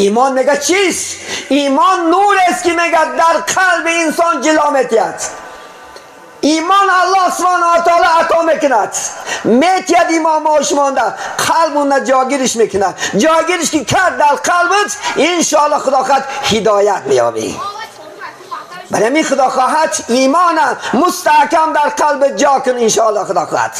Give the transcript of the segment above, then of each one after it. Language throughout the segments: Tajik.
ایمان میگه چیست؟ ایمان نور است که میگه در قلب انسان جلا میتید. ایمان الله سبحانه و تعالی عطا میکند، میتید ایمان ما شمانده قلب اون جاگیرش میکنه، جاگیرش که کرد در قلبت انشاءالله خدا خواهد هدایت میابی. برای می خدا خواهد ایمان مستحکم در قلب جا کن انشاءالله خدا خواهد.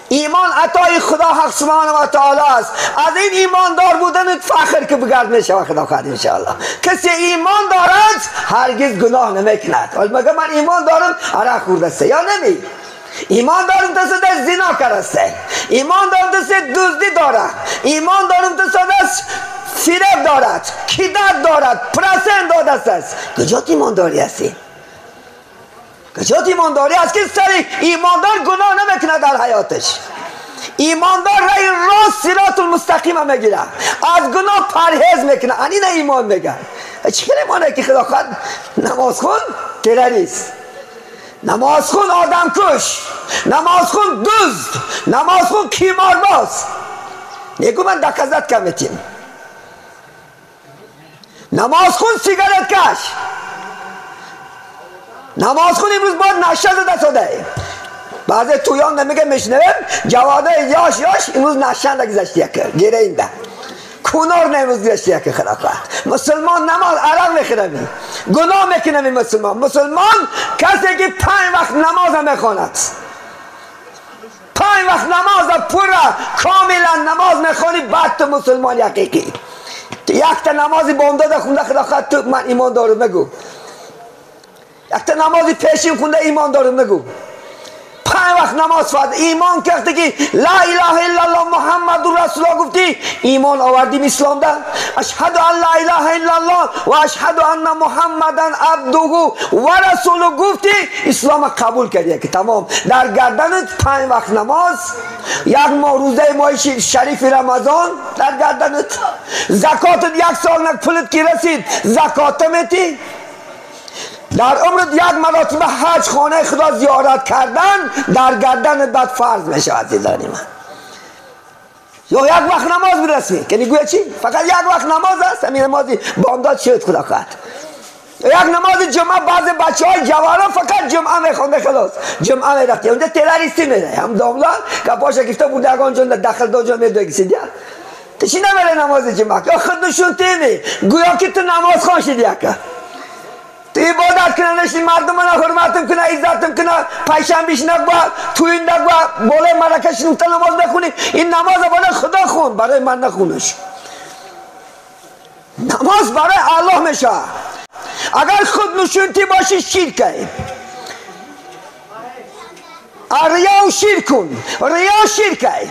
ایمان عطای خدا حق سبحانه و تعالی است. از این ایماندار بودن فخر که بگرد میشه خدا خواهد انشاءالله. کسی ایمان دارد هرگز گناه نمیکند. حالا مگه من ایمان دارم عرق خورده است یا نمی؟ ایمان دارم دست در زنا کرده، ایمان دارم دست دزدی دارد، ایمان دارم دست فریب دارد، کیدت دارد، پرسن داده است. کجا ایمان داری هستی؟ کجا ایمانداری است که سری ایماندار گناه نمیکنه در حیاتش. ایماندار رای راست صراط المستقیم میگیره، از گناه پرهیز میکنه. انی نه ایمان میگه. چه ایمانه که خدا خواهد نماز خون تروریست، نماز خون آدم کش، نماز خون دزد، نماز خون قمارباز. نگو من دکزت کمیتیم. نماز خون سیگارت کش، نماز خون امروز باید نشه زده شده. بعضی تویان نمیگه میشنویم جواده یاش یاش امروز نشه نگذشت یک گیره اینده کنار امروز گذشت یک خدا خواهد. مسلمان نماز عرق میخورمی، گناه میکنمی. مسلمان مسلمان کسی که 5 وقت نماز میخواند، 5 وقت نماز پورا کاملا نماز میخوانی، بعد تو مسلمان حقیقی. یک تا نمازی بامداد خونده خدا خواهد تو من ایمان دارم نگو. یک تا نمازی پیشین خونده ایمان دارم نگو. 5 وقت نماز فرض ایمان کرده که لا اله الا الله محمد رسول الله گفتی، ایمان آوردیم اسلام ده. اشهد ان لا اله الا الله و اشهد ان محمدا عبده و رسوله گفتی، اسلام قبول کردی که تمام. در گردنت 5 وقت نماز، یک ماه روزه ماه شریف رمضان در گردنت، زکاتت یک سال نه پولت که رسید زکات میتی، در عمرت یک مراتب حج خانه خدا زیارت کردن در گردن بعد فرض میشه. عزیزان من یا یک وقت نماز برسمی که نگویه چی؟ فقط یک وقت نماز است، همین نمازی بامداد شد خدا خواهد. یک نماز جمعه، بعض بچه های جوانان فقط جمعه میخونده، خلاص جمعه میرفتی اونجا تروریستی میره، هم داملا که پاشا گفته بود اگان جون داخل دو جا میدوی کسی تو چی نمیره نماز جمعه یا خود نشون تیمی گویا که تو نماز خوان شدی یکه تو عبادت کنه نشی مردم من حرمتم کنه عزتم کنه پنجشنبهش نگو توی نگو بالای ملکش نقطه نماز نخونی. این نماز برای خدا خون، برای من نخونش. نماز برای الله میشه. اگر خود نشونتی باشی شرکه، ریا و شرک کن، ریا شرکه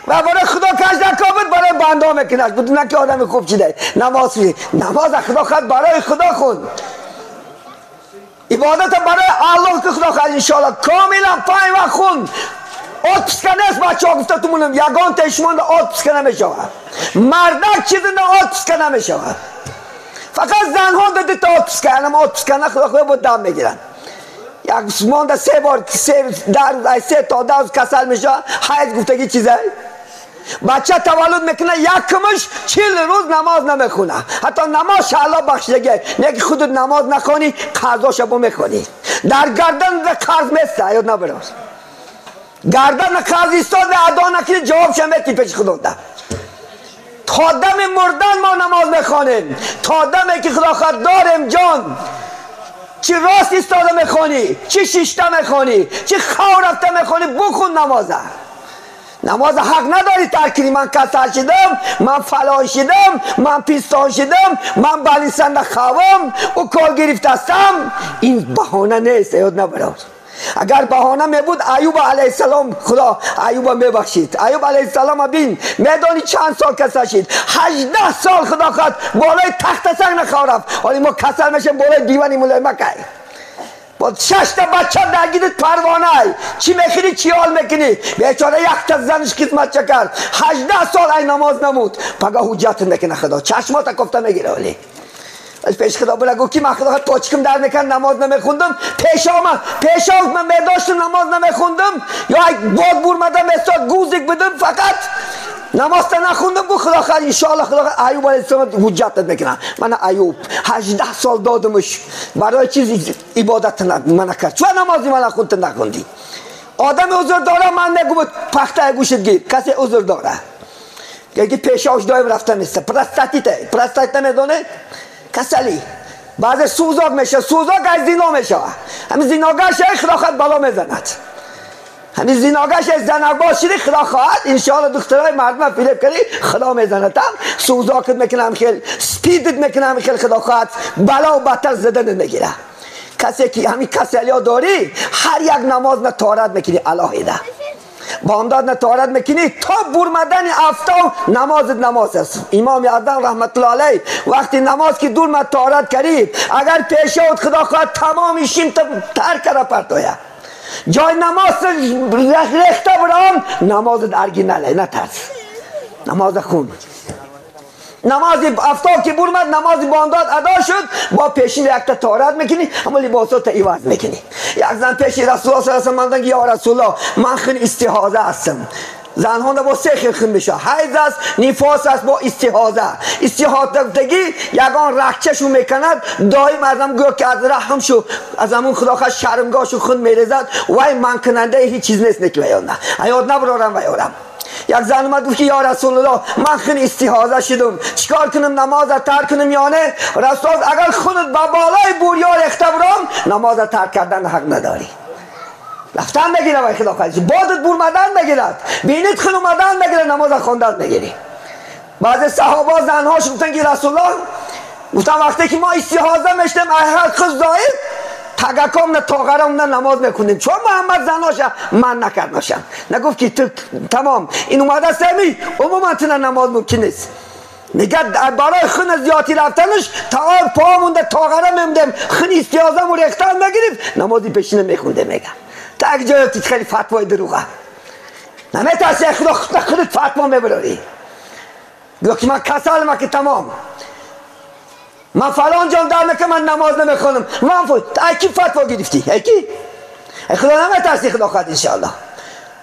و برای خدا کش نکابد برای بنده میکنه. بود نه که آدم خوب چیده نماز خونی. نماز خدا خود برای خدا خون، عبادت برای الله که خدا خود انشاءالله کاملا 5 وقت خون. отпуска нест бачаҳо гуфта тумунам ягон тешмонда отпуска намешавад. Мардак чизе на отпуска намешавад. Фақат занҳо дади та отпуска, анам отпуска на худо худо бо дам мегиранд. Як монда 3 бор 3 то 10 рӯз касал мешавад, ҳайз гуфтагӣ чизе. бача таваллуд мекунад якмаш 40 рӯз намоз намехонад. ҳатто намоз шаъло бахшидагӣ не ки худат намоз нахонӣ қарзоша бо мехонӣ. Дар гардан қарз места ёд набарос. Гардан қарз истода адо накунӣ ҷавобша метӣ пеши худода. То дами мурдан мо намоз мехонем, то даме ки худо хоҳад дорем ҷон. Чи рост истода мехонӣ, чи шишта мехонӣ, чи хав рафта мехонӣ, бухун намоза. намоз ҳақ надорӣ тарк кунӣ. Ман касал шидам, ман фалон шидам, ман пистон шидам, ман балисанда хавам, укол гирифтастам. Ин баҳона нест, ёд набарор. Агар баҳона мебуд Аюб алайҳиссалом худо Аюба мебахшид. Аюб алайҳиссалом бин медонӣ чанд сол касал шид? 18 сол худо хоҳад болои тахта санг нахоҳ рафт. ҳоли мо касал мешем болои дивани мулоимакай. با 6 تا بچه درگیرت پروانه ای چی میخوری چی حال میکنی؟ بیچاره یک تا زنش خدمت چه کرد 18 سال ای نماز نمود. پگاه حجت میکنه خدا چشمات کفته میگیره. ولی پیش خدا بله گفت که من خدا پاچکم در میکرد نماز نمیخوندم، پیشام من میداشتم نماز نمیخوندم، یا یک باد برمدم استاد گوزک بدم فقط نماز تا نخوندم گفت خدا خیر انشاءالله خدا خیر ایوب علیه السلام حجت میکنم. من ایوب 18 سال دادمش برای چیز عبادت من نکرد. چون نمازی من نخوند نخوندی. آدم عذر داره من نگم پخته گوشت گیر. کسی عذر داره. یکی پیشاش دایم رفتن نیست. پرستاتیت پرستات نمیدونه کسلی. بعضی سوزاک میشه سوزاک از زینا میشه. همین زیناگرش خدا خود بالا میزند. همین زیناگرش از زنک شدی خدا خواهد انشاءالله دخترای مردم فریب کردی خدا میزند. سوزاکت میکنم خیلی سپیدت میکنم خیلی خدا خواهد بلا و بدتر زدن میگیره. کسی که همین کسالیا داری هر یک نماز نه طهارت میکنی علاهیده بامداد نه طهارت میکنی تا برمدن افتاب نماز نماز است. امام اعظم رحمت الله علیه وقتی نماز که دور مد طهارت کردی اگر پیشود خدا خواهد تمام شیم ترک کرده پرتویا جای نماز رخته برام نماز ارگی نله نترس نماز خون نماز افتاب که برمد نماز بامداد ادا شد با پیشین یک تا طهارت میکنی اما لباسات عوض میکنی. یک زن پیش رسول الله صلی الله علیه و آله یا رسول الله من خون استحاضه هستم. زنها با سه خیل خون میشه حیض است نفاس است با استحاضه. استحاضگی یگان رکچهشو میکند دایم ازم گویا که از رحم شو از همون خدا خواهد شرمگاهشو خون میریزد وای من کننده هیچ چیز نیست نکویانه حیات نبرارم ویارم. یک زن اومد گفت که یا رسول الله من خون استحاضه شدم چیکار کنم نماز ترک کنم یا نه؟ رسول اگر خونت به بالای بوریا ریخته برام نماز ترک کردن حق نداری. رفتن بگیره وای خدا خواهد بادت برمدن بگیرد بینید خون اومدن بگیره نماز خواندن بگیری. بعضی صحابه زنهاش گفتن که رسول الله گفتن وقتی که ما استحاضه میشدیم هر خود زاید تگکام نه تاغرام نه نماز میکنیم چون محمد زناش من نکردناشم نگفت که تو تمام این اومده سمی عموما تو نماز ممکن نیست. میگه برای خون زیادی رفتنش تا پا مونده تاغره میموندم خون استیازم و ریختن نگرفت نمازی پیشینه میخونده. میگه تا یک جای خیلی فتوای دروغه نمیترسی خدا خودت فتوا میبراری گفت که من کسالم که تمام من فلان جان در میکنم من نماز نمیخونم من فوت ای کی فتوا گرفتی ای کی ای خدا نمیترسی خدا خواهد انشاءالله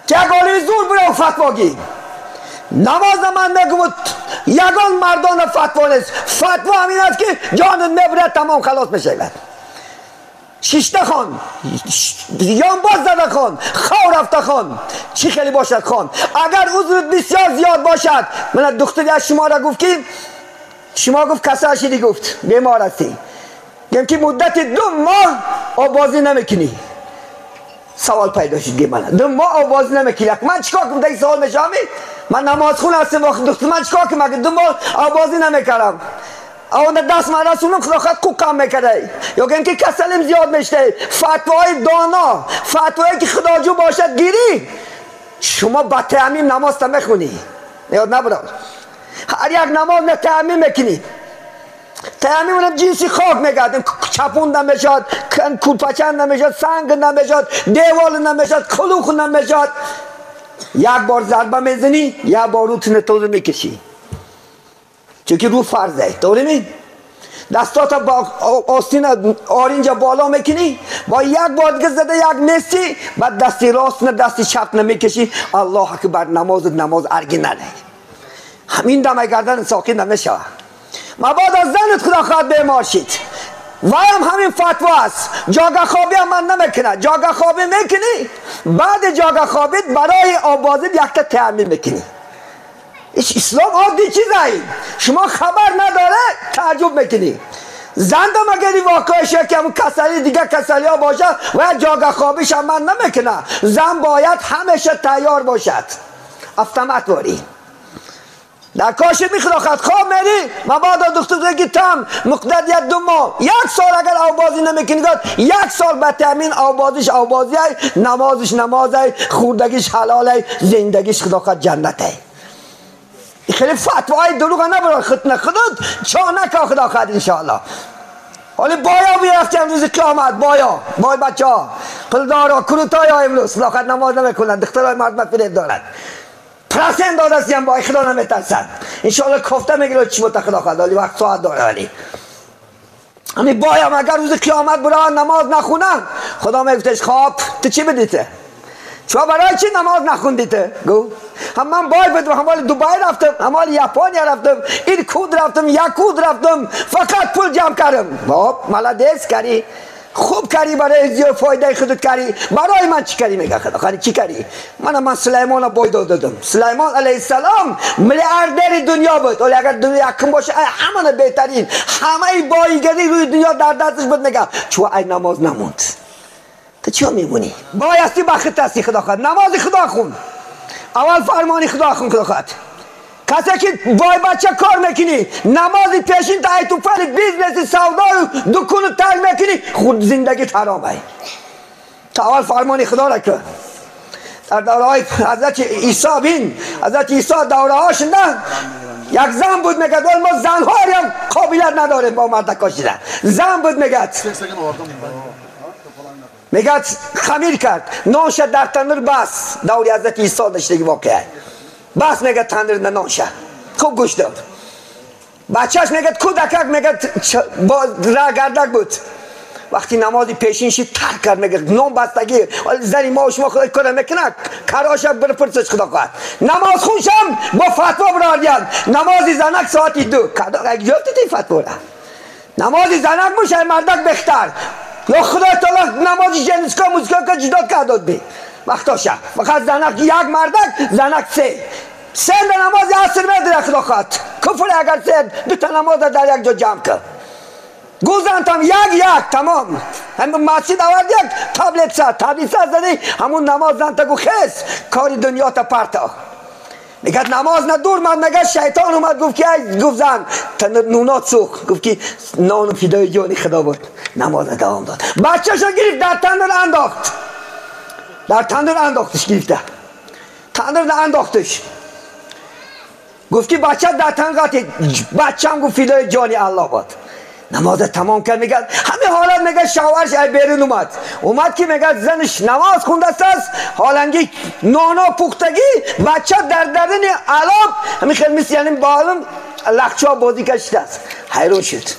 که یک عالم زور برو فتوا گیر نماز من میگم یگان مردان فتوا نیست. فتوا همین است که جان میبره تمام خلاص میشه. شیشته خان یان باز زده خان خو رفته خان چی خیلی باشد خان اگر عذرت بسیار زیاد باشد. من دختری از شما را گفت که شما گفت کسا شدی گفت بیمار هستی گم که مدت 2 ماه آبازی نمیکنی. سوال پیدا شد گه من 2 ماه آبازی نمیکنی من چیکار کنم؟ دیگه سوال میشه من نماز خون هستم وقت دختر من چیکار کنم اگه 2 ماه آبازی نمیکردم اون دست من رسولم خدا خواهد کوکم میکرده یا گم که کسلم زیاد میشته. فتوای دانا فتوایی که خداجو باشد گیری شما با تعمیم نماز تا میخونی یاد نبرم هر یک نماز نه تعمیم میکنی تعمیم اونم جنسی خاک میگردیم چپون نمیشد کورپچن نمیشد سنگ نمیشد دیوال نمیشد کلوخ نمیشد. یک بار ضربه میزنی یک بار رو تونه توزه میکشی چون که رو فرضه طوری می دستاتا با آستین آرنج بالا میکنی با یک بار دیگه زده یک نیستی بعد دستی راست نه دستی چپ نمیکشی الله اکبر نماز نماز ارگی نده همین دم گردن ساکن نمیشه. مبادا زنت خدا خواهد بیمار شید و هم همین فتوا است. جاگه خوابی هم من نمیکنه جاگه خوابی میکنی بعد جاگه خوابیت برای آبازی یک تا تعمیم میکنی. اسلام عادی چیزایی شما خبر نداره تعجب میکنی. زندم اگر واقعه شه که همون کسلی دیگه کسلی ها باشه و جاگه خوابیش هم من نمیکنه. زن باید همیشه تیار باشد افتمت واری در کاش میخواد خواب میری مبادا دکتر بگی تم مقدار یک 2 ماه 1 سال اگر آوازی نمیکنی 1 سال به تامین آوازیش آوازی نمازش نمازه خوردگیش حلاله زندگیش خدا خواهد جنته. خیلی فتوای دروغ نبرا خود نخودت چا نکا خدا خواهد انشاءالله. حالا بایا میرفتیم روز قیامت بایا بای بچه ها پلدارا کروتای ها امروز خدا خواهد نماز نمیکنند دخترای مردم فریب دارند پرسند دادستیم با خدا نمیترسند انشاءالله کفته میگیره چی بوده خدا خواهد ولی وقت ساعت داره. ولی همین بایم اگر روز قیامت برای نماز نخونن خدا میگفتش خواب تو چی بدیته؟ شما برای چی نماز نخوندید؟ گفت هم من بای بودم، هم مال دبی رفتم، هم مال ژاپن رفتم، این کود رفتم، یک کود رفتم، فقط پول جمع کردم. باب مالدیس کردی، خوب کردی، برای زیاد فایده خودت کردی، برای من چی کردی؟ میگه خدا خانی چی کردی؟ من سلیمان بای دادم. سلیمان علیه السلام میلیاردر دنیا بود، ولی اگر دنیا یکم باشه همه بهترین، همه بایگری روی دنیا در دستش بود. میگه چون ای نماز نموند تو چیا میمونی؟ بایستی بخت هستی خدا خواهد نماز خدا خون، اول فرمانی خدا خون خدا خواهد. کسی که بای بچه کار میکنی، نماز پیشین تا ای تو فعل business سودا و دکون ترک میکنی، خود زندگی حرامه. تا اول فرمانی خدا را که در دوره های حضرت عیسی بین، حضرت عیسی دوره هاش نه یک زن بود میگه ما زنها هم قابلیت نداریم با مردک کشیدن. زن بود میگه میگه خمیر کرد نانش در تنور بس، دوری حضرت عیسی داشتگی واقعه بس، میگه تنور نانشه خوب گوش داد. بچهش میگه کودکک میگه با گردک بود، وقتی نماز پیشین شد ترک کرد، میگه نان بستگی زنی ما و شما خدای کنه میکنه کراش بر پرسش خدا خواهد. نماز خونشم با فتوا براردیان نماز زنک ساعتی 2 کدا گرفتی فتوا را نماز زنک میشه مردک بهتر یا خدای تعالی نماز جنسکا موسیقا که جدا کرد بی وقتاشه فقط زنک یک مردک زنک سه نماز عصر میده خدا خواهد کفر اگر سه دو تا نماز در یک جا جمع کرد گوزن یک یک تمام هم مسجد آورد یک تابلت سر تابلت سر زدی همون نماز زن تا گو خیس کاری دنیا تا پرتا. میگه نماز نه دور من، میگه شیطان اومد گفت که گفت زن نونات سوخت، گفت که نان فدای جانی خدا بود. نماز دوام داد، بچه‌شو گرفت در تندر انداخت، در تندر انداختش، گرفته تندر انداختش، گفت که بچه در تندر قاطی، بچه‌م گفت فدای جانی الله بود. نماز تمام کرد، میگه همه حالت میگه شوهرش ای بیرون اومد که میگه زنش نماز خونده است، حالانکه نانا پختگی بچه در درون علاب همین خیلی مثل یعنی بالم لخچا بازی کشیده است. حیران شد،